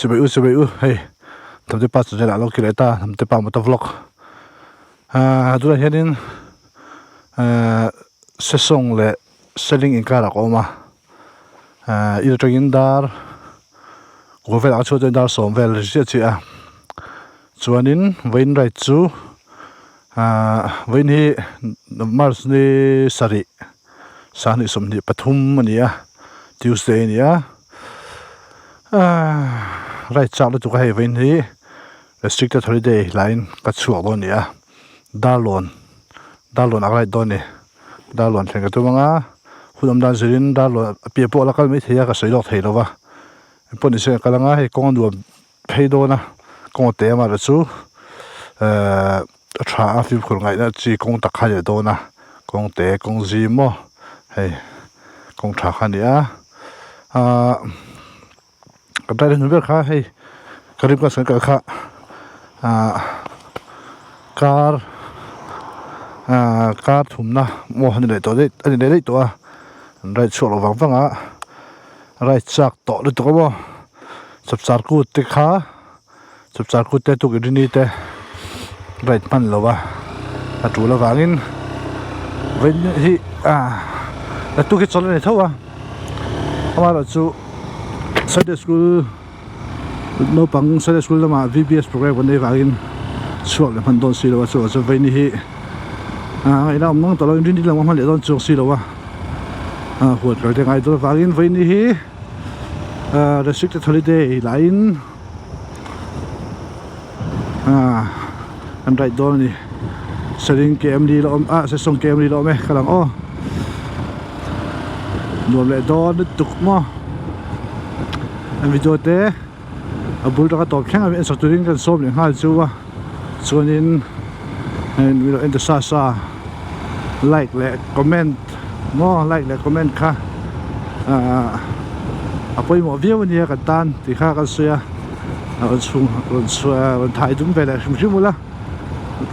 Chibai u chibai u hei Hnamte pa channel ah lo ki leh ta Hnamte pa motor vlog ahh tunah hianin ahh sesawng leh seling inkar ah ka awm a ahh in atangin dar kawr velah ka chhuah chuan dar sawm vel ri chiah chiah a chuanin vawiin ride chu ahh vawiin hi march ni sarih sanghnih 23 a ni a tuesday a ni a. Ahh right chak lutuk a hei vawiin hi restricted holiday hlaiin ka chhuak dawn a ni a darlawn darlawn a right dawn a ni darlawn thleng ka tum ang a hun awm dan zirin darlawn a piah pawh a la kal maithei a ka sawi lawk thei lo va engpawh ni se ka kal ang a hei kawng a nuam phei dawn a kawng a te amaherawhchu chu ehh a tha a fimkhur ngaihna chi kawng tak kha a ni dawn a kawng te kawng zim maw hei kawng tha kha a ni a ahh ka drive hnu ber kha hei ka rim class kan kal kha ahh car ahh car thumna maw a ni leh tawh daih a ni leh daih tawh a an ride chhuak lo vang vang a. Right chak tawh lutuk a maw chapchar kut te kha chapchar kut te tukverh te right hman lo a a tul avangin vawiin hi ah naktuk hi chawlh a ni tho a amaherawhchu sunday school naupang sunday school lamah V_B_S programme kan nei vangin chhuak leh hman dawn si lo a chuvang chuan vawiin hi ah ngaihna awm mang tawh lo in rin lam a hman leh dawn chuang si lo a. ah huat kal te ngai dawn avangin vawiin hi ah restricted holiday laiin ah an ride dawn a ni saring KMD la awm ah sesawng KMD la awm e ka lang aw nuam leh dawn lutuk maw an video te a bul taka tawp thleng a en sak turin kan sawm leh nghal chu a chuanin hei mi lo en ta sa sa like leh comment maw like leh comment kha ahh a pawimawh viau ania kan tan tih kha kan sawi a a rawn chhung rawn chhuah rawn thai dum ve leh hrim hrim ula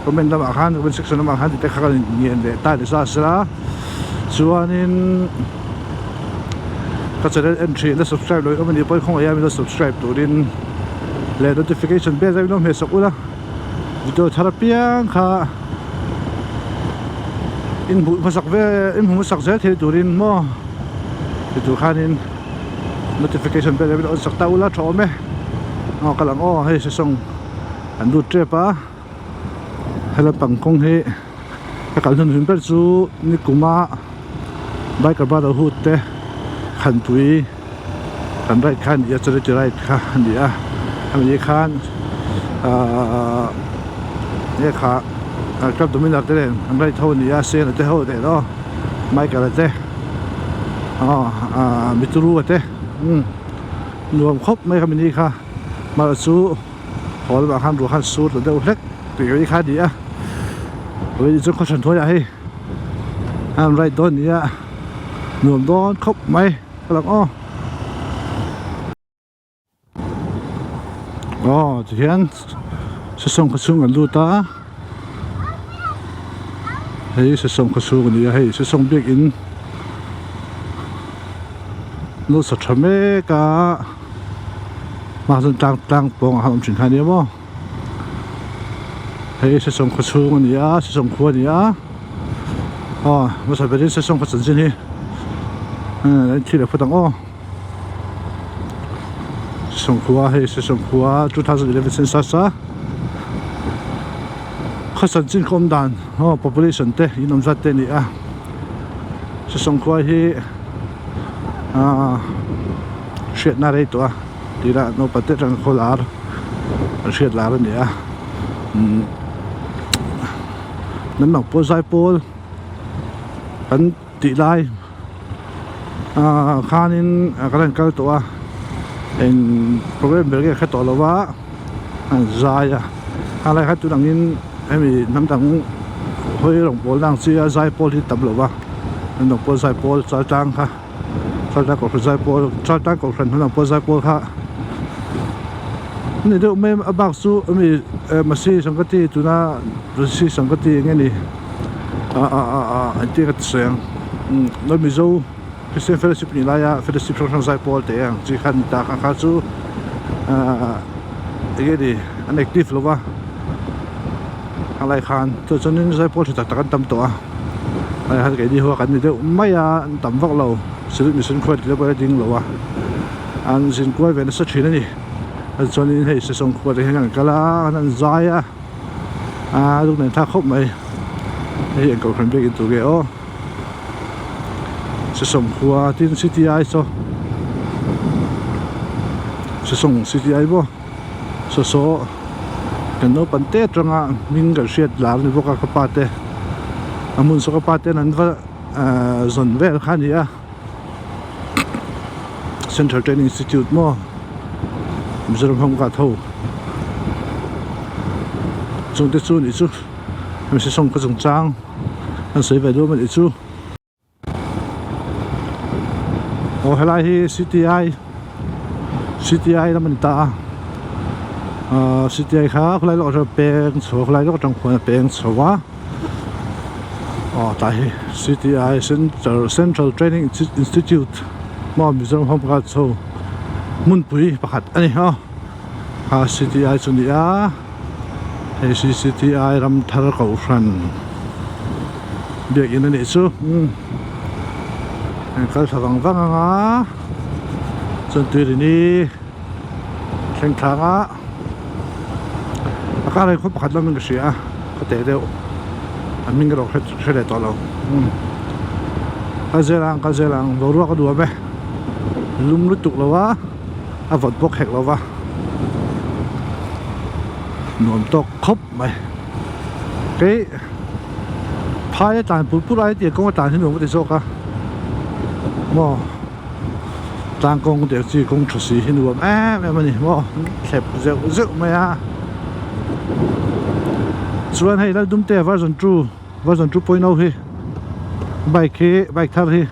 comment lamah khan comment section lamah khan tih te kha kan ngen leh ta ni sa sela chuanin. Ka channel en thin a subscribe lo in awm a nih pawhin khawngaih a min lo subscribe turin leh notification bell zau in lo hmeh sak ula video thar apiang kha in hmuh hmasak ve in hmu hmasak zel thei turin maw ti tur khanin notification bell zau in lo on sak ta ula tha awm e aw kal ang aw hei sesawng an lut tep a helai pangkawng hi. Ka kal hnun hlim ber chu nikuma biker brotherhood te khanpui kan ride kha a ni a charity ride kha a ni a hemi ni khan ahh nge kha club dominar te nen an ride ho a ni a sena te ho nen aw michael a te aw ahh mituru a te umm nuam khawp mai khami ni kha mahse chu. Haw lamah khan ruah khan sur ta deuh hlek tih ka kha a ni a vawiin chu khawhran hnuaiah hei a rawn ride dawn a ni a nuam dawn khawp mai ka lang aw aw tihian sesawng khaw chhung kan lut a hei sesawng khaw chhung a ni a hei sesawng biakin lo sa tha mek a. Hmah chuan tlang tlang pawng ah khan awm thin kha ania maw hei sesawng khaw chhung a ni a sesawng khua a ni a aw hmasa berin sesawng khaw chanchin hi an thlir leh phawt ang aw sesawng khua hei sesawng khua 2011 census a khaw chanchin khaw awm dan aw population te in awm zat te a ni a sesawng khua hi aaa. Hriatna rei tawh a tira naupang te atang khaw lar an hriat lar a ni a umm hnam pawl zai pawl kan tih lai ah khanin kan rawn kal tawh a eng program ber nge ka hre tawh lo va an zai a a lai kha tun angin hemi hnam dang hawi rawng pawl na ang chi a zai pawl hi tam lo va hnam dang pawl zai pawl chal tlang kha. Chaltlang kohhran zai pawl Chaltlang kohhran hnam pawl zai pawl kha a ni deuh mai a bak chu ami Masi Sangkati tuna Masi Sangkati eng nge ni ah ah ah ah an tih ka ti sawi ang umm Mizo Christian Fellowship nih laia Fellowship hrang hrang zai pawl te ang chi kha a ni ta kha kha chu. Ahh enge ni an active lo va a lai khan chu chuanin zaipawl tha tak tak an tam tawh a a lai khan keini ho a kan ni deuh mai a an tam vak lo siluk mihring khuan tih te pawh a ding lo a an zin kual ve nasa thin a ni chuanin hei sesawng khua te hian an kal a an zai a a lung nen thlak khawp mai hei eng kohhran biakin tur nge aw sesawng khua tin city ai saw sesawng city ai maw saw saw kan naupang te atanga hming kan hriat lar a ni bawk a ka pa te a hmun saw ka pa ten an va ahh zawn vel kha a ni a. Central Training Institute maw Mizoram home guard ho chungte chu nih chu hemi session ka chungchang an sawi ve dawn a nih chu aw helai hi C_T_I C_T_I lam a ni ta a ahh C_T_I kha khawlai lawk atang peng chho khawlai lawk atang khuan a peng chho a. Aw tah hi C_T_I Central Central Training Institute maw Mizoram Home Guards ho hmunpui pakhat a ni aw a C_T_I chu a ni a hei C_T_I Ramthar Kohhran biakin a nih chu umm an kal thla vang vang ang a chuan tuirini thleng thlang a. A kar hi khaw pakhat lamin ka hria a ka teh deuh a hming erawh hre hre leh tawh lo umm kal zel ang kal zel ang boruak a duam e lum lutuk lo a a vawt bawk hek lo va nuam tawk khawp mai kei phai a tlan pur pur ai tiang kawng a tlan hi nuam ka ti zawk a maw. Tlang kawng deuh chi kawng tha si hi nuam em em a ni maw thlep zeuh zeuh mai a chuan hei Laldumte version 2 version 2.0 hi bike hi bike thar hi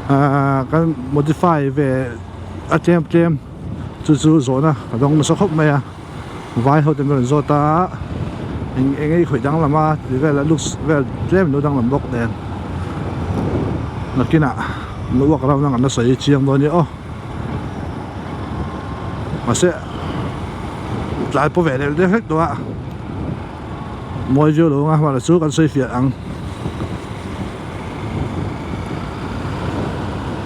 ahh kan modify ve a tlem tlem chu chu zawhna a dawng nasa khawp mai a vai ho te min rawn zawt a eng eng ei khawih danglam a tih vel a looks vel tlem lo danglam bawk nen nakinah lo walk around ang an la sawi chiang dawn nia aw mahse tlai pawh ve leh deuh hlek tawh a mawi viau lo ang a mahla chu kan sawi fiah ang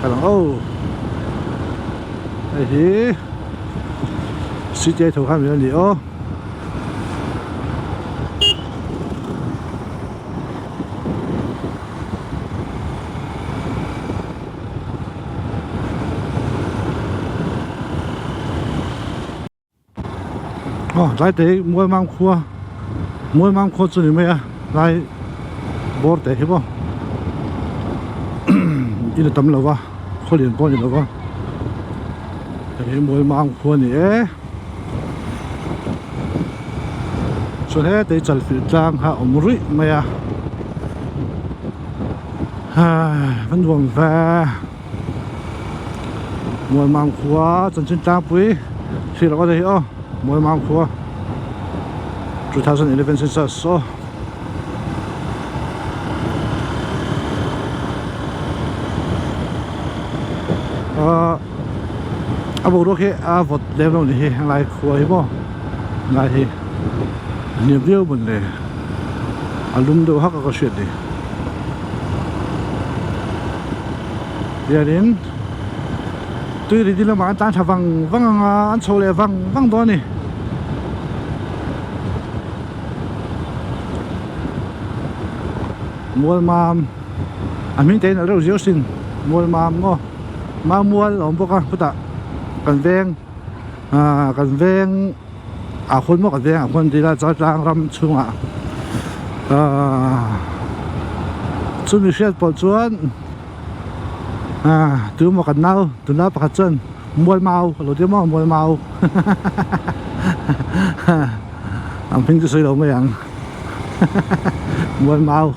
kal ang aw hei hi. City tho khan min a ni aw. Aw tlai te hi Mualmam khua Mualmam khua chu ni mai a tlai bawr te hi maw in a tam lo va khaw lian pawh a ni lo va. Hei Mualmang khua a ni e chuan heta hi chalfilh tlang kha a awm ruih mai a haa a nuam ve Mualmang khua chanchin tlangpui thlir ang a ni hi aw Mualmang khua 2011 census aw. Ahh a boruak hi a vawt lem lo ni hi helai khua hi maw helai hi a hniam viau mawn le a lum deuh hak a ka hriat ni hianin tui ri ding lamah an tan tha vang vang ang a an chho leh vang vang dawn a ni. Mualmam a hming te in a reuh ziau sin Mualmam maw Mamual a awm bawk a chutah kan veng ahh kan veng ah khuan maw kan veng ah khuan tila Chaltlang ram chhungah ahh chumi hriat pawh chuan ahh tu emaw kan nau tunlai pakhat chuan Mualmau a lo ti maw Mualmau ang hming chu sawi lo mai ang Mualmau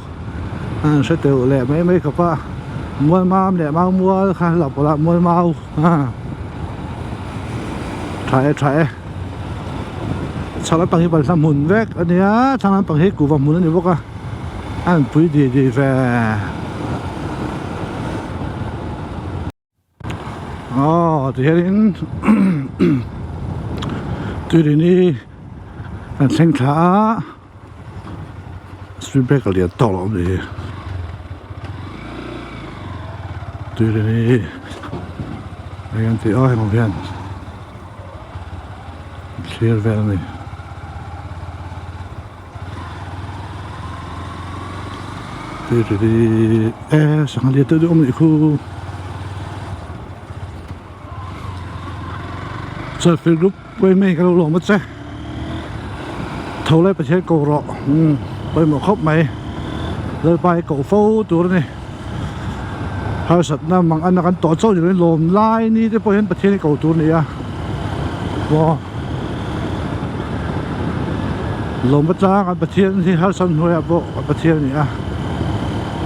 a an hre teuh leh mai mai khawp a Mualmam leh Maumual kha la pawlh a Mualmau tha e tha e chhak lampang hi balhla hmun vek a nia thlang lampang hi kuhva hmun a ni bawk a a an pui dih dih ve. Aw ti hianin. Tuirini kan thleng thla a speed breaker lian tawk lo a awm ni hi Tuirini eng an tih a heng ho hian thlir vel a ni. Tuirini e sangha lian deuh deuh a awm anih khu. Chalfilh group pawimawh ka lo lawm a che tho lai Pathian ko rawh umm pawimawh khawp mai Lalpa hi koh fo tur a ni harsatna mang ana kan tawh chauh ni lovin lawm lai ni te pawh hian Pathian hi ko tur a ni a maw lawm atang an Pathian hi harsat hnuaiah pawh Pathian a ni a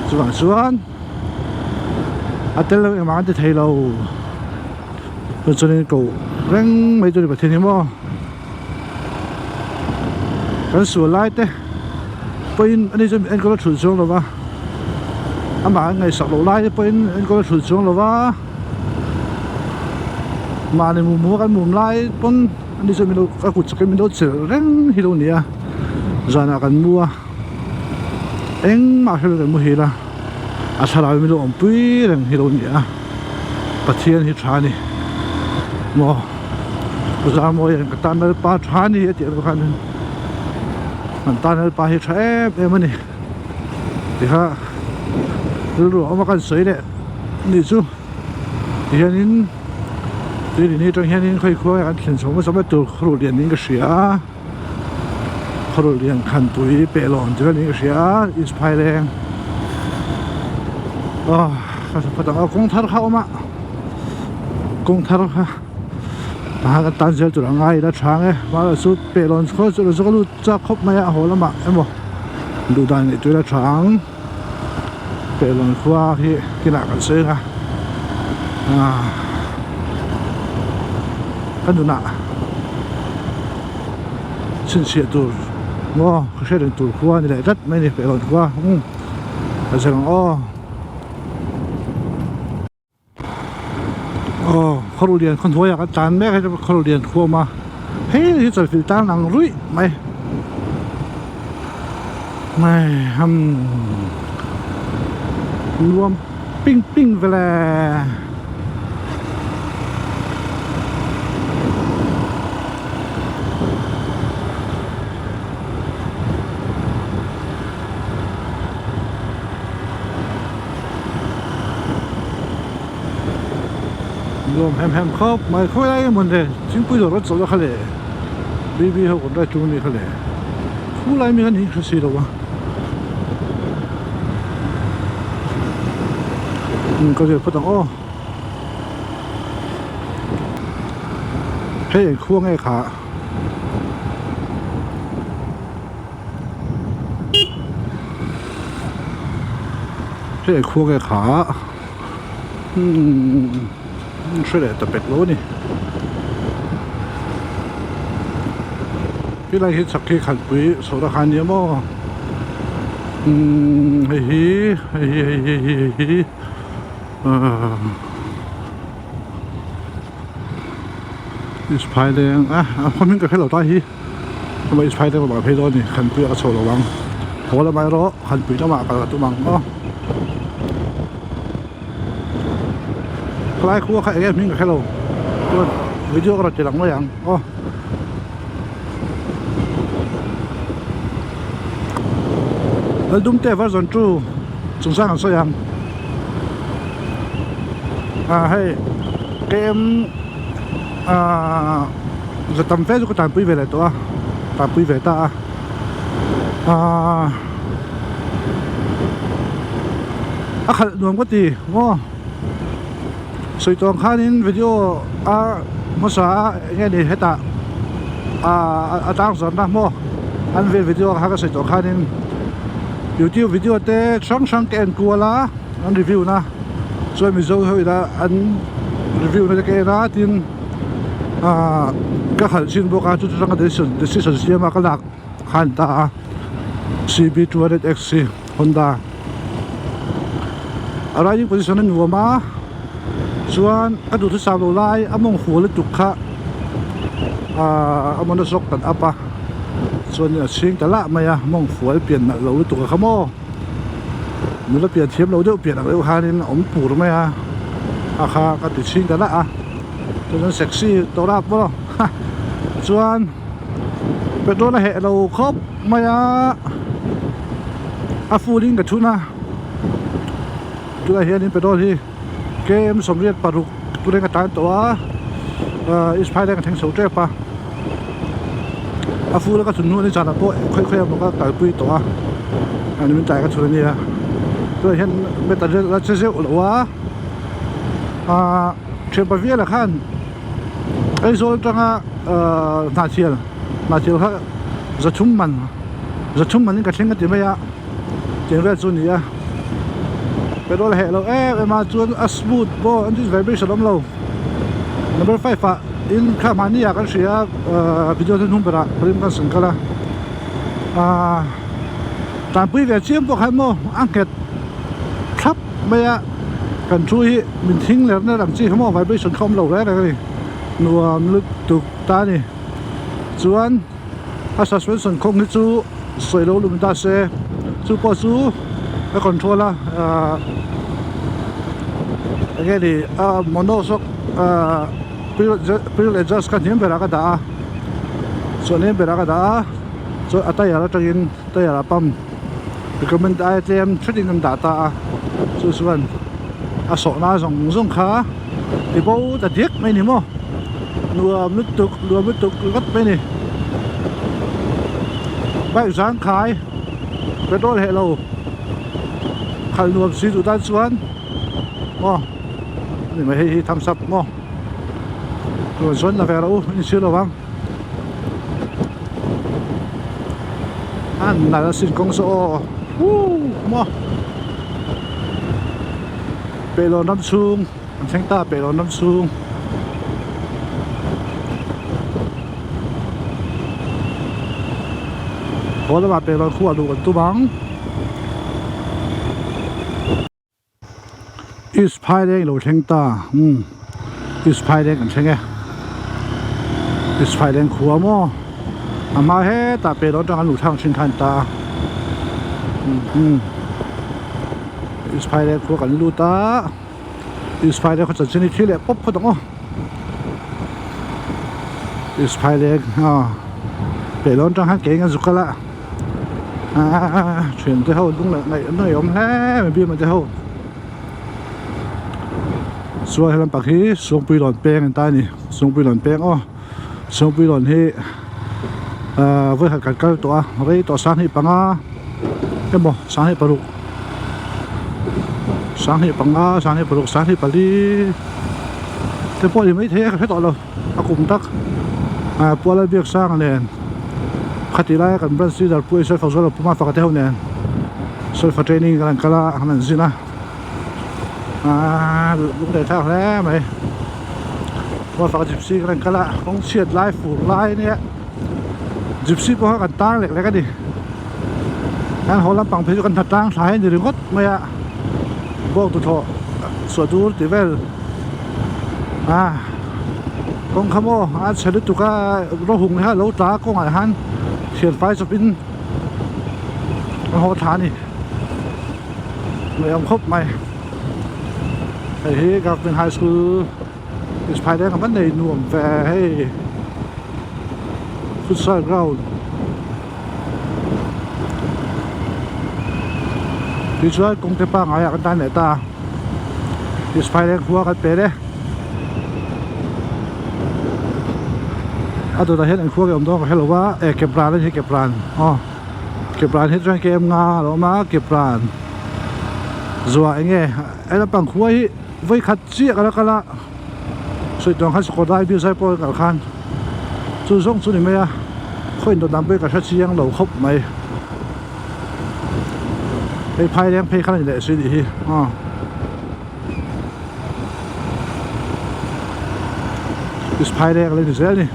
chuvang chuan. A tel lo engmah an ti thei lo chuanin koh reng mai chu ni Pathian hi maw kan sual lai te pawhin ani chuan enkawl a thulh chuang lo va amah an ngaihsak loh lai te pawhin enkawl a thulh chuang lo va mahni mum mum a kan mum lai pawn ani chuan min lo a kut chak in min lo chelh reng hi lo ni a zanah kan mu a engmah hre lo kan muhil a. A thlalai min lo awmpui reng hi lo ni a Pathian hi tha a ni maw Zamawi hian ka tan Lalpa tha a ni a tih erawh khan kan tan Lalpa hi tha em em a ni tikha rilru a awm a kan sawi leh nih chu tihianin tuilini atang hianin khawi khua nge kan thlen chho hmasa mai tur khaw ruh lian niin ka hria a. Khaw lian khan pui peh lawm chu niin ka hria a inchhai leng aw ka hre phawt ang aw kawng thar kha a awm a kawng thar kha tah kan tan zel tur a ngai ila tha ang e mahse chu peh lawn khaw chu ka lut chak khawp mai a haw lamah emaw duh dan ngaihtuah ila tha ang peh lawn khua hi kinah kan sawi ang a ah ka nunah. Chhinchhiah tur maw ka hriat reng tur khua a ni leh tlat mai a ni peh lawn khua umm a zir ang aw aw khawruh lian khaw hnuaiah kan tlan mek a hei khawruh lian khua a awm a hei hi chawlhfilh tan ang ruih mai mai umm nuam ping ping vel e. Nuam hem hem khawp mai khawi lai emaw ni thingpui dawr an chawlh a kha le B B ho kan rai tum a ni kha le khu lai mi khan in hre si lo a ka zir phawt ang aw. Hei eng khua nge kha hei eng khua nge kha umm hre leh ta pek lo a ni helai hi chak hi khalpui chhoh na kha a nia maw umm hei hi hei hi hei hi hei hi. Isphai leng a a khaw hming ka hre lo ta hi hemi isphai leng lamah phei dawn a ni khanpui ah ka chho lo ang haw lamah erawh khanpui lamah kal ka tum ang aw khalai khua kha eng nge hming ka hre lo chuan video ka rawn ti lang mai ang aw. Laldumte version 2 chungchang an sawi ang ah hei km ah za tam fe chu ka tanpui ve leh tawh a tanpui ve ta a ah a khalh nuam ka ti maw sawi tawng khanin video a hmasa a eng nge ni hetah ah a tlang zawrhna maw an vel video kha ka sawi tawh khanin youtube video te hrang hrang ka en kual a an review na chuan mizo ho ila an review na te ka en a tin ah ka khalh chin bawk a chu chu atanga decision decision siam a ka lak khan ta a C B 200 X hi Honda a riding position a nuam a chuan a duhthusam lo lai a mawng hual lutuk kha. Ahh a monoshock kan up a chuanin a chhing ta lah mai a mawng fual pian nalh lo lutuk a kha maw nula pian thiam lo deuh pian ang deuh khanin a awm pur mai a a kha ka ti chhing ta lah a chuan sexy tawh rap maw ha chuan petrol a heh lo khawp mai a a full in ka thun a tunah hianin petrol hi. Km 86 tureng a tan tawh a ahh East Phai leng a thleng chho tep a a full a ka chhun hnu a ni zanah pawh khawi khawi emaw ka kalpui tawh a a ni tlai ka chhun a nia tunah hian meter la che zeuh lo a ahh thianpa viala khan Aizawl atanga ahh hnahchhial hnahchhial kha zathum man zathum manin ka thleng a ti mai a. Tiang vel chu a ni a petrol a heh loh em em a chuan a smooth pawh engine vibration awm lo number five ah in kha mahni ah kan hria a video chu hnung berah rim kan sawn kal a ahh tanpui ve chiam pawh khan maw a nghet thlap mai a kan thu hi min thing ler ner ang chi kha maw vibration kha awm lo reng reng a ni nuam lutuk ta a ni chuan. A suspension khawng hi chu sawi lo lum ta se chu pawh chu a control a ahh enge ni a mono zawk ahh preal adjust kha hniam berah ka dah a chuan hniam berah ka dah a chuan a tyre atangin tyre ah pump recommend aia tlem thretin an dah ta a chu chuan a sawhna zawng zawng kha ti bo ta diak mai a ni maw nuam lutuk nuam lutuk ringawt mai a ni bike zangkhai petrol heh lo khalh nuam si duh tan chuan maw ani mai hei hi thumbs up maw rawn sawn la ve rawh u inchhir lo vang a nalh asin kawng saw aw woo maw. Pehlawn ram chhung an thleng ta Pehlawn ram chhung haw lamah Pehlawn khuah luh kan tum ang East Phaileng lo thleng ta umm East Phaileng kan thleng e East Phaileng khua maw a hma hetah Pehlawn atang an luh thlak thin kha a ni ta a umm. Isphai leh khua kan lut a Isphai leh khaw chanchin hi thil leh pawp phawt ang aw Isphai leh ah pehlawn atang khan keng a zu kal a ah thian te ho lung leh ngaih an ngaih awm hle mai biama te ho chuan helam pak hi Suangpuilawn peng an ta a ni Suangpuilawn peng aw Suangpuilawn hi ah vawikhat kan kal tawh a rei tawh sanghnih panga emaw 26 25 26 24 te pawh a ni maithei a ka hre tawh lo a kum tak ah Puala Biaksanga nen khatih laia kan branch leader Pu Israel Fakzuala Pu Mafaka te ho nen solfa training kan han kal a an han zin a ah lunglen thlak hle mai Pu Mafaka gypsy kan han kal a kawng chhiat lai fur lai ania gypsy pawh kha kan tang lek lek a ni. Kan haw lampang phei chu kan hna tlang thlai a ni ringawt mai a bawk duhthawh suah dur tih vel a kawng kha maw a chhe lutuk a rawhung kha a lo tla a kawngah hian thian fai chawpin a haw thla a ni ngaihawm khawp mai hei hi government high school Phai leng a va nei nuam ve hei futsal ground tichuan kawng te pangngai ah kan tan leh ta Phai leng khua kan pel e a dawtah hian eng khua nge awm dawn ka hrelo a eh kepran a ni hi kepran aw kepran hi chuan km nga a lo awm a kepran zuah eng nge he lampang khua hi. Vawikhat chiah ka la kal a, sawi tuang khan sakawr dai bil zai pawh ka kal khan chu zawng chu ni mai a, khaw indawt dan pawh hi ka hre chiang lo khawp mai. Hei phai leng phei khan a ni leh si nih hi aw. Phai leng a lo ni zel a ni.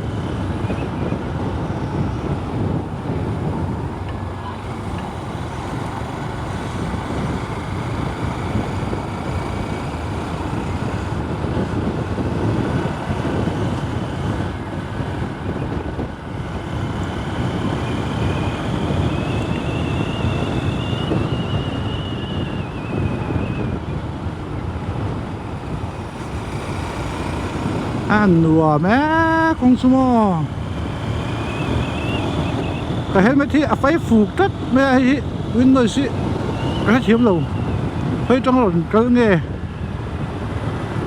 A nuam e kawng chu maw ka helmet hi a fai fuk tlat mai a hei hi windows hi ka hrethiam lo hawi tang rawn kal nge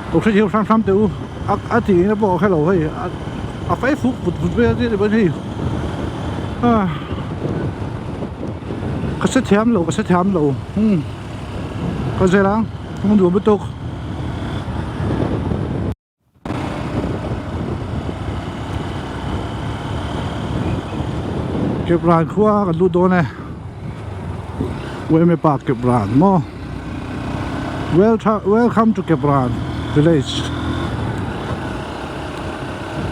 ka hrethiam hram hram teh u a a tih na pawh ka hrelo hei a fai fuk vut vut mai a tia ni pawn hei ah ka hrethiam lo ka hrethiam lo umm ka zel ang kawng nuam lutuk. Kepran khua kan lut dawn e Weme Park Kepran maw Welcome to Kepran village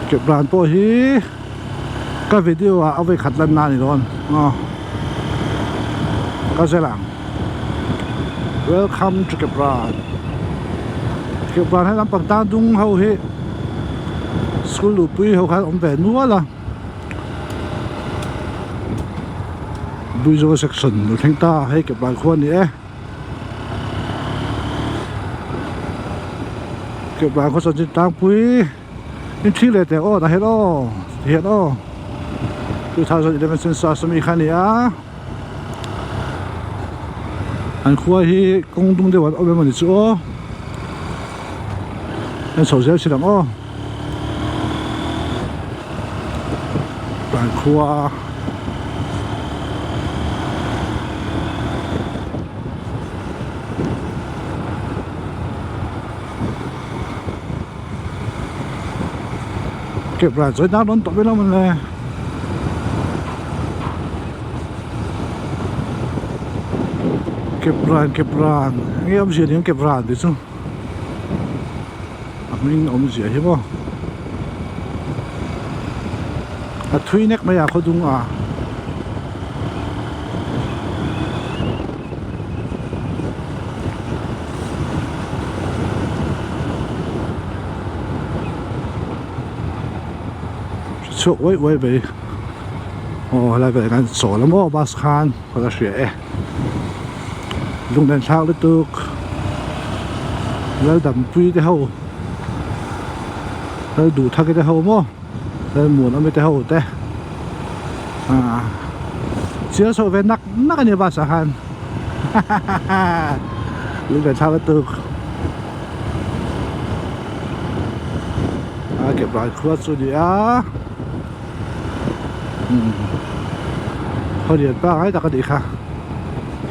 Kepran pawh hi ka video ah a vawikhat lan na a ni dawn aw ka zel ang Welcome to Kepran Kepran he lampang tan dung ho hi school luhpui ho khan awm ve nual a Buizawl section lo thleng ta hei Kepran khua a ni e Kepran khaw chanchin tlangpui in thing leh teh aw tah hian aw tihian aw 2011 census ami kha a ni a. An khua hi kawng dung deuh an awm em a ni chu aw an chho zel thin ang aw an khua kep ran chawi nan rawn tawp ila mawn le. Kep ran kep ran enge awmzia ni ang kep ran tih chu a hming awmzia hi maw a thui nek mai a khaw dung a. Chhuak uai uai mai aw helai velah hian chawl a maw bus khan ka la hria e lunglen thlak lutuk Laldampui te ho Lalduhthaki te ho maw Lalmuanawmi te ho te ah chiar chhoh ve nak nak a nia bus ah khan hahaha lunglen thlak lutuk. A ke bai khua chu ni a umm khaw lian pangai tak a nih kha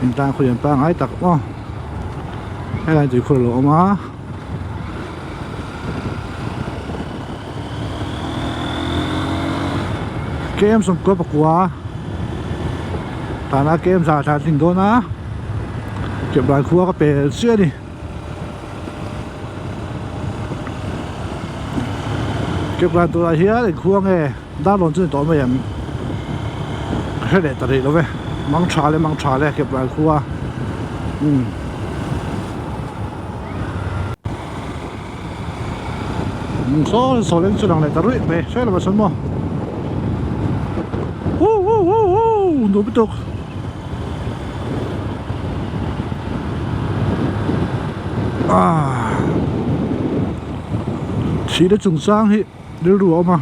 thingtlang khaw lian pangai tak maw helai tuikhur a lo awm a. Kem sawmkua pakua tana kem zah thla a tling dawn a ke bai khua ka pel chiah a ni. Kepran turah hian engkhua nge darlawn chu ni tawh mai ang ka hre leh ta rih lo ve mang tha le mang tha le kepran khua umm saw saw leng chu lang leh ta ruih mai hre lo sawn maw huhuhuhu nuam lutuk. Thihna chungchang hi rilru a awm a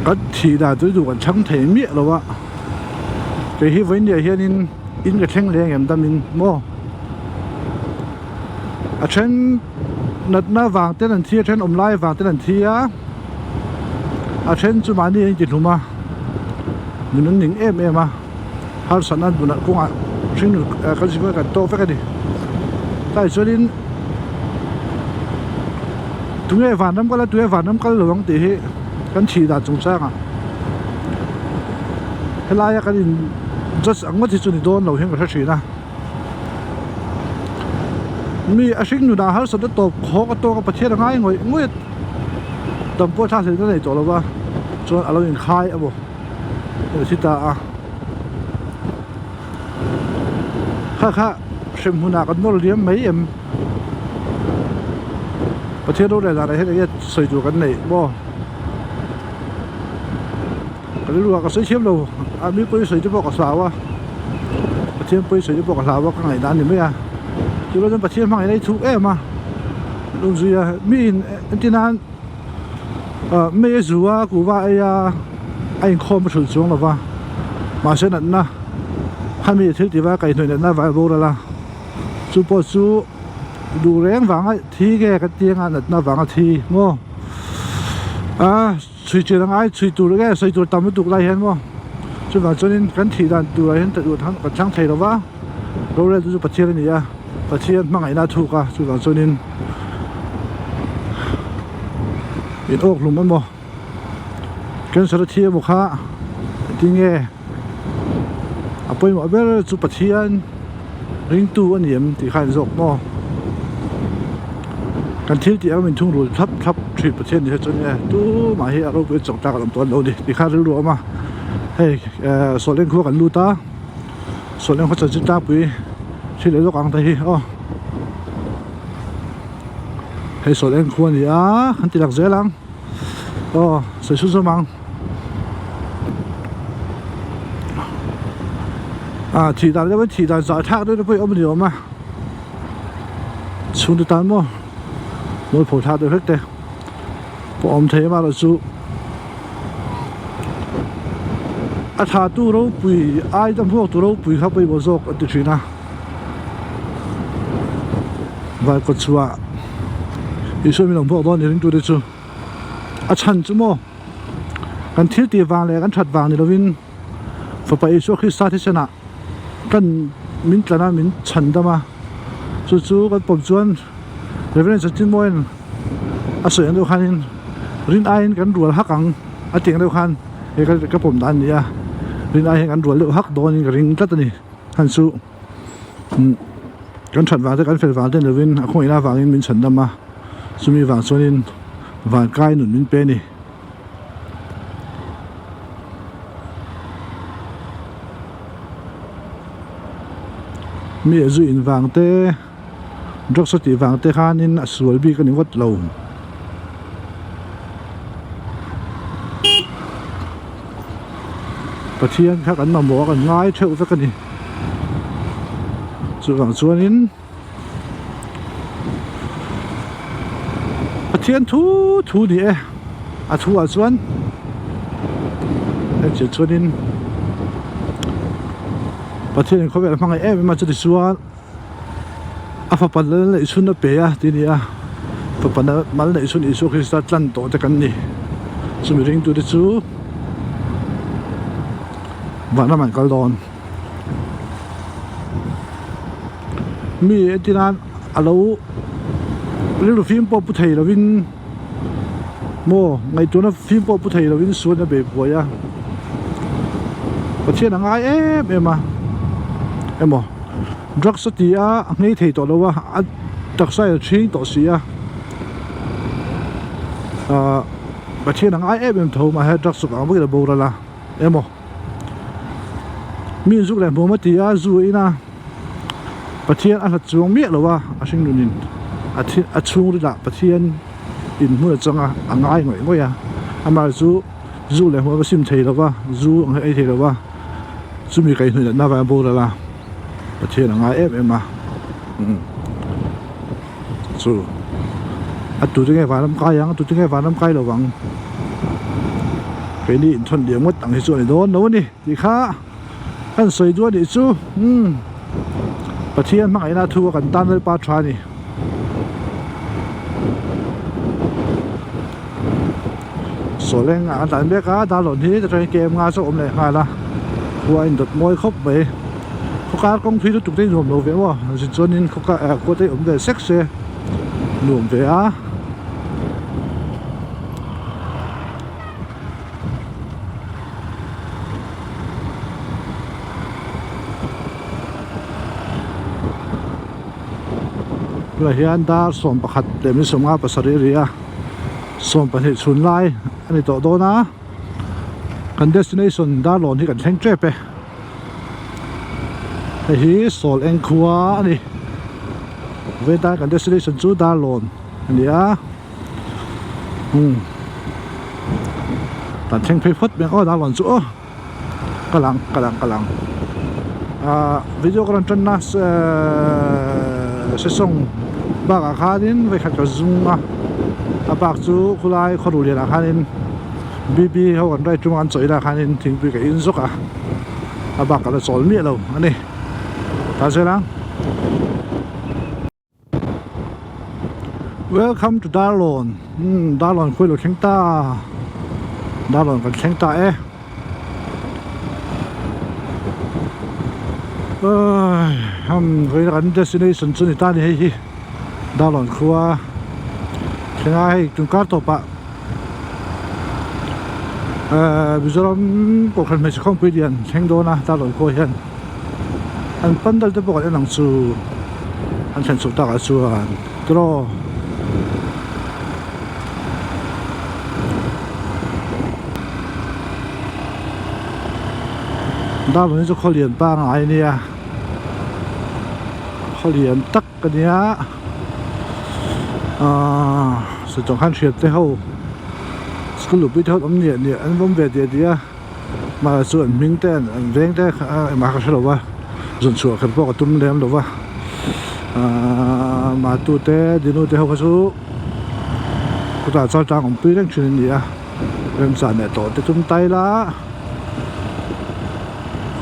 kan thih dan chu duh kan chhang thei miah lo a kei hi vawiin hianin in ka thleng leng em damin maw a then natna vang ten an thi a then awm lai vang ten an thi a. A then chu mahni a intihlum a nun an ning em em a harsatna nunah kawngah hring kan zir kan tawk vek a ni tlai chuanin tunge vanram kal a tunge vanram kal lo ang tih hi kan thih dan chungchangah helaia kan in judge ang ngawt hi chu ni dawn lo hian ka hre thin a. Mi a hring nunah harsatna tawp khawk a tawk a Pathian a ngai ngawih ngawih a dam pawh thlak hlelna nei tawh lo va chuan a lo inkhai a maw a lo thi ta a kha kha hrem hunah kan nawr liam mai em Pathian rorel danah hian enge sawi tur kan neih maw Ka rilru ah ka sawi thiam lo a mi pawi sawi te pawh ka hlau a Pathian pawi sawi te pawh ka hlau a ka ngaihdan a ni mai a chu chuan Pathian hmangaihna hi thuk em a. Um zui a mi in entir nan ah mei a zu a kuhva a ei a a inkhawm a hrulh chuang lo va mahse natna khami thil tiva kaihhnawih natna vai boral a chu pawh chu duh reng vanga thi nge ka ti anga natna vanga thi maw a chhui chian a ngai chhui tur nge sawi tur tam lutuk lai hian maw chuvang chuanin kan thih dan turah hian kan chhang thei lo va rorel chu chu Pathian a ni a. Pathian hmangaihna a thuk a chuvang chuanin in awk hlum emaw cancer a thi emaw kha tinge a pawimawh ber chu Pathian ringtu a ni em tih kha a ni zawk maw kan thil tih ang min thungrul thlap thlap thin Pathian ni hi chuan nge tumah hi a ropui chawk tak a awm tawh lo a ni tih kha rilru a awm a hei ehh sawhleng khua kan lut a. Sawhleng khaw chanchin tlangpui thil leh lawk ang te hi aw hei sawhleng khua a ni a an ti lang zel ang aw sawi chhun zawm ang ah thih dan deuh in thih dan zah thlak deuh te pawh hi awm a ni awm a chhungte tan maw mualpho thlak deuh hlek te pawh awm thei amaherawhchu. A tha tu ropui ai dam huak tu ropui kha pawimawh zawk an ti thin a Vaikawt chhuah Isua min lo hmuak dawn ni ringtu te chu a chhan chu maw kan thil tih vang leh kan that vang ni lovin fapa Isua Krista thisen ah kan min tlan a min chhan dam a chu chu kan pawm chuan Reverend Chanchinmawia'n a sawi ang deuh khanin rin aiin kan rual hak ang a tih ang deuh khan hei ka ka pawm dan a ni a rin ai hian kan rual deuh hak dawnin ka ring tlat a ni hman chu umm kan that vang te kan fel vang te ni lovin a khawngaihna avangin min chhan dam a chumi vang chuanin vankai nun min pe a ni. Mi a zu in vang te. Drugs a tih vang te khanin a sual bik a ni ngawt lo. Pathian kha kan mamawh a kan ngai theuh vek a ni. Chuvang chuanin Pathian thu thu ni e a thu ah chuan hetiang chuanin Pathianin khawvel a hmangaih em em a chuti chuan. A fapa lal neih chhun a pe a tih a ni a fapa mal neih chhun Isua Krista tlan tawh te kan ni chumi ringtute chu vanram an kal dawn mi entir nan a lo rilru fim pawh pu thei lovin maw ngaihtuahna fim pawh pu thei lovin suan a bei buai a Pathian a ngai em em a emaw. Drugs a ti a a nghei thei tawh lo a a taksa in a chhing tawh si a ahh Pathian a ngai em em tho mahse drugs chuk ang bawkin a boral a emaw mi inzuk leh hmuam a ti a zu a in a Pathian a hlat chuang miah lo a a hring nunin a thi a chhungril ah Pathian in hmun a chang a a ngai ngawih ngawih a amaherawhchu chu zu leh hmuam a sim thei lo va zu ang hi a ei thei lo va chumi kaihhnawih natna avang a boral a. Pathian a ngai em em a umm chu a tute nge vanram kai ang a tute nge vanram kai lovang keini inthawn liam ngawt ang hi chu a ni dawn lo a ni tih kha kan sawi duh a nih chu umm Pathian hmangaihna thu a kan tan Lalpa tha a ni. Sawleng ah an tlan mek a darlawn hi atangin kem nga chu a awm leh nghal a khua a indawt mawi khawp mai khawkar kawng phei lutuk te hi nuam lo ve maw zin chuanin khawkar ah khua te hi awm ve sek se nuam ve a. Tunah hian dar 11 leh minute 57 a ri a. 12 chhun lai a ni tawh dawn a kan destination darlawn hi kan thleng tep e hei hi sawl eng khua a ni vawiin kan destination chu darlawn a ni a umm kan thleng phei phawt mai ang aw darlawn chu aw ka lang ka lang ka lang ah video ka rawn tan na ehh sesawng. Bakah khanin vawikhat ka zung a, a bak chu khulai khaw ruh lianah khanin BB ho kan ride tum a kan chawih lah khanin thingpui ka in zawk a, a bak ka la chawl miah lo a ni. Tah zel ang. Welcome to Darlawn umm Darlawn khawi lo thleng ta Darlawn kan thleng ta e Aii vawiin kan destination chu ni ta a ni hei hi Darlawn khua thleng a hei tun kar tawpah ehh Mizoram Kohhran hmeichhe khawmpui lian thleng dawn a Darlawn khua hian. An pandal te pawh kan en ang chu an thlen chhuah takah chuan tiraw Darlawn hi chu khaw lian pangngai a nia khaw lian tak a nia ahh sawi khan hriat te ho school lupui te ho an awm niah niah an awm ve diah diah a. Mahse chu an hming te an veng te kha engmah ka hre lo va zawn chhuah kher pawh ka tum lem lo va ahh matu te dinu te ho kha chu khutah chuan tlang awmpui reng thin an ni a remchah leh tawh te tum tai la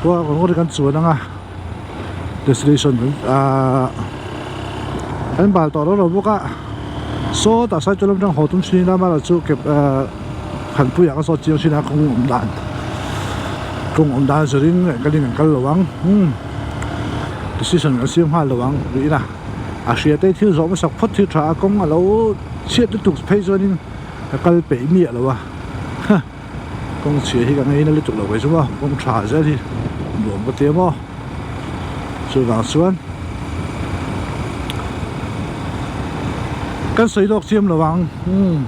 khua kawng rawng kan chuan ang a destination ahh an bal tawh lo lo bawk a sawtah sawi chu lam atang haw tum thin ila amaherawhchu chu ke ahh. Khanpuiah ka zawt chiang thin a kawng awm dan kawng awm dan zurin kan in an kal lo ang umm decision kan siam nghal lo ang tiin a a hria te thil zawh hmasak phawt thil tha a kawng a lo chhiat lutuk phei chuanin ka kal peih miah lo a ha kawng chhia hi ka ngei na lutuk lo mai chu maw kawng tha zel hi nuam ka ti a maw chuvang chuan kan sawi lawk chiam lo ang umm.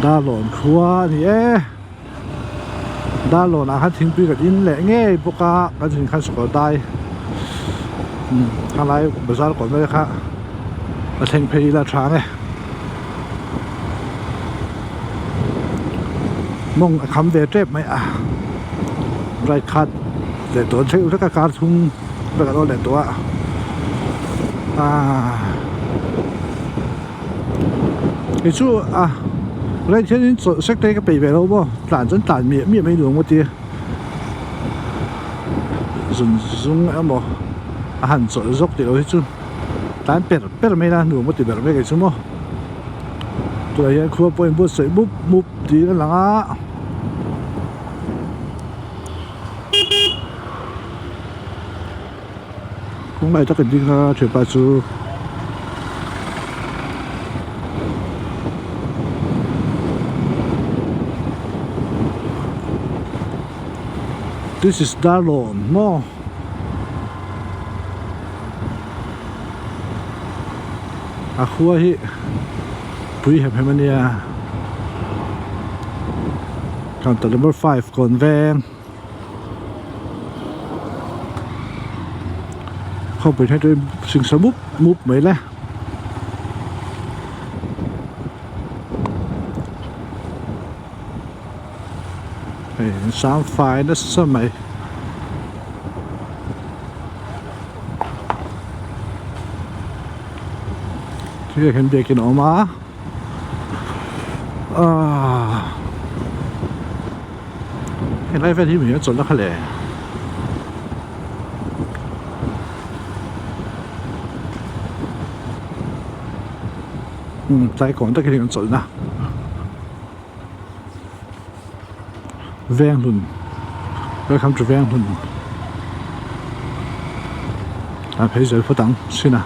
Darlawn khua a ni e Darlawn ah khan thingpui kan in leh ngei bawk a kan zin khan sakawr dai umm khalai bazar kawr vel kha a thleng phei ila tha ang e. Mawng a kham ve tep mai a right khat leh dawn theih vek a kar thum vek an awl leh tawh a ahh kei chu a right hianin chawlh sek te hi ka peih ve lo maw tlan chuan tlan miah miah mai nuam ka ti zun zung emaw a han chawlh zawk tih loh hi chu. Tlan per per mai ila nuam ka ti ber mai kei chu maw tunah hian khua pawh in buatsaih mup mup tiin a lang a kawng lai tak in ding a thianpa chu. This is Darlawn maw. A khua hi pui hem hem a nia counter number 5 kawn veng khawpui thleng turin singsa mup mup mai le. Hei an sang fai nasa mai. Thil hian biakin a awm a ahh helai vel hi mi a chawlh na kha le. Umm tlai kawn takin an chawlh na. Venghlun welcome to Venghlun a phei zel phawt ang sin a.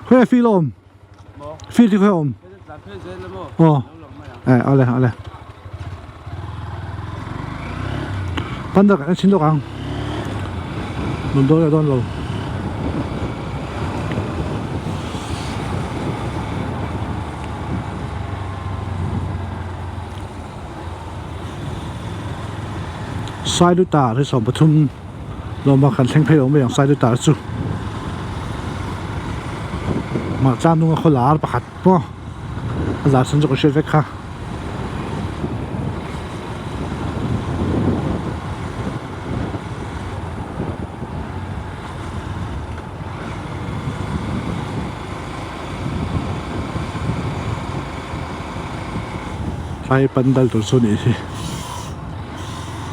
Khawi a feel a awm? Field hi khawi a awm? Aw eh awle awle Panda kan en chhin lawk ang Nun dawn leh dawn lo. Sailutar hi 13 lawma kan thleng phei lo mai ang Sailutar chu Hmarcha hnunga khaw lar pakhat pawh a zar chhan chu ka hriat vek kha. Tlai pandal tur chu a nih hi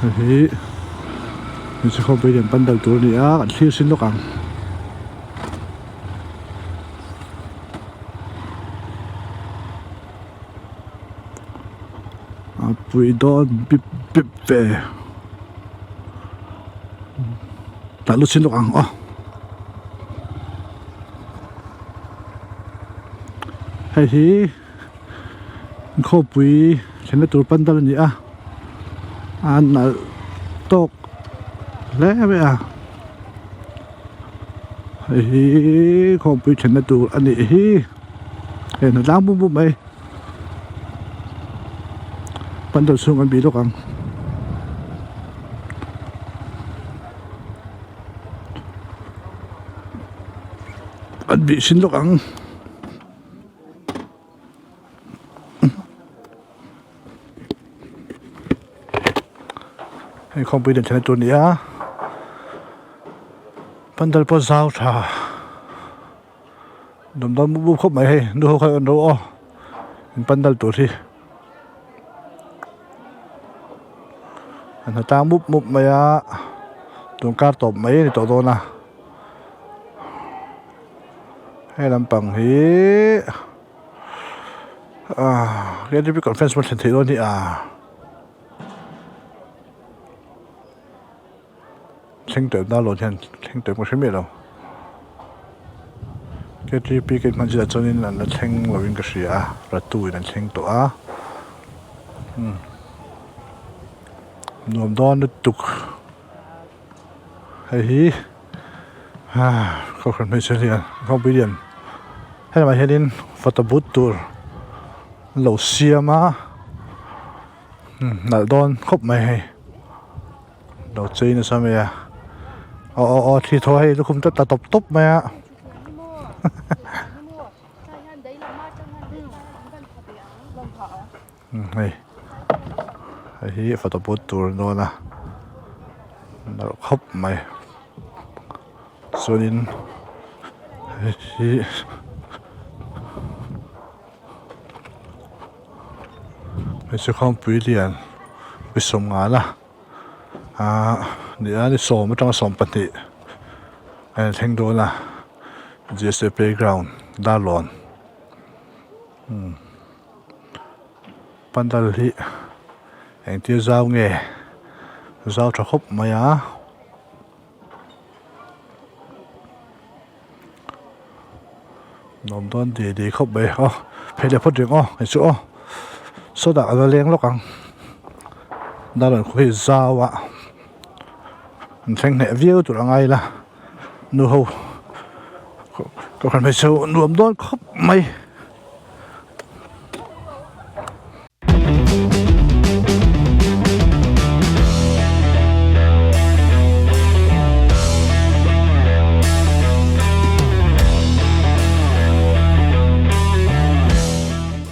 hei hi hmeichhe khawmpui lian pandal tur a ni a kan thlir sin lawk ang. A pui dawn bip bip ve tah lut sin lawk ang aw. Hei hi khawpui thlenna tur pandal a ni a a nalh tawk hle mai a hei hi khawpui thlenna tur a nih hi hei hna tlang bum bum mai pandal chhung an bih lawk ang. An bih sin lawk ang. Hei khawmpui lian thlenna tur a ni a pandal pawh zau tha dawm dawn mup mup khawp mai hei nu ho kha an ro aw in pandal tur hi an hna tlang mup mup mai a tun kar tawp mai a ni tawh dawn a. Hei lampang hi ahh K T P conference pawh thlen theih dawn hi a thleng tawp na lawn hian thleng tawp ka hre miah lo K T P ka inhman chiah chuanin an la thleng lovin ka hria a ratu in an thleng tawh a umm nuam dawn lutuk. Hei hi kohhran hmeichhe lian khawpui lian helamah hianin photo booth tur an lo siam a nalh dawn khawp mai hei lo chei nasa mai a aw aw aw thli thaw hei lukhum te tla tawp tawp mai a. Hei hei hi photo booth tur a dawn a nalh khawp mai chuanin hei hi hmeichhe khawmpui lian pi sawmngan a ahh ni a ni sawm atanga 12 a in thleng dawn a G S A playground Darlawn umm. Pandal hi engtir zau nge zau tha khawp mai a nuam dawn dei dei khawp mai aw phei leh phawt reng aw hei chu aw sawtah a la leng lawk ang darlawn khu hi zau a an thleng hneh viau tur a ngai la nu ho kohhran hmeichhe ho nuam dawn khawp mai.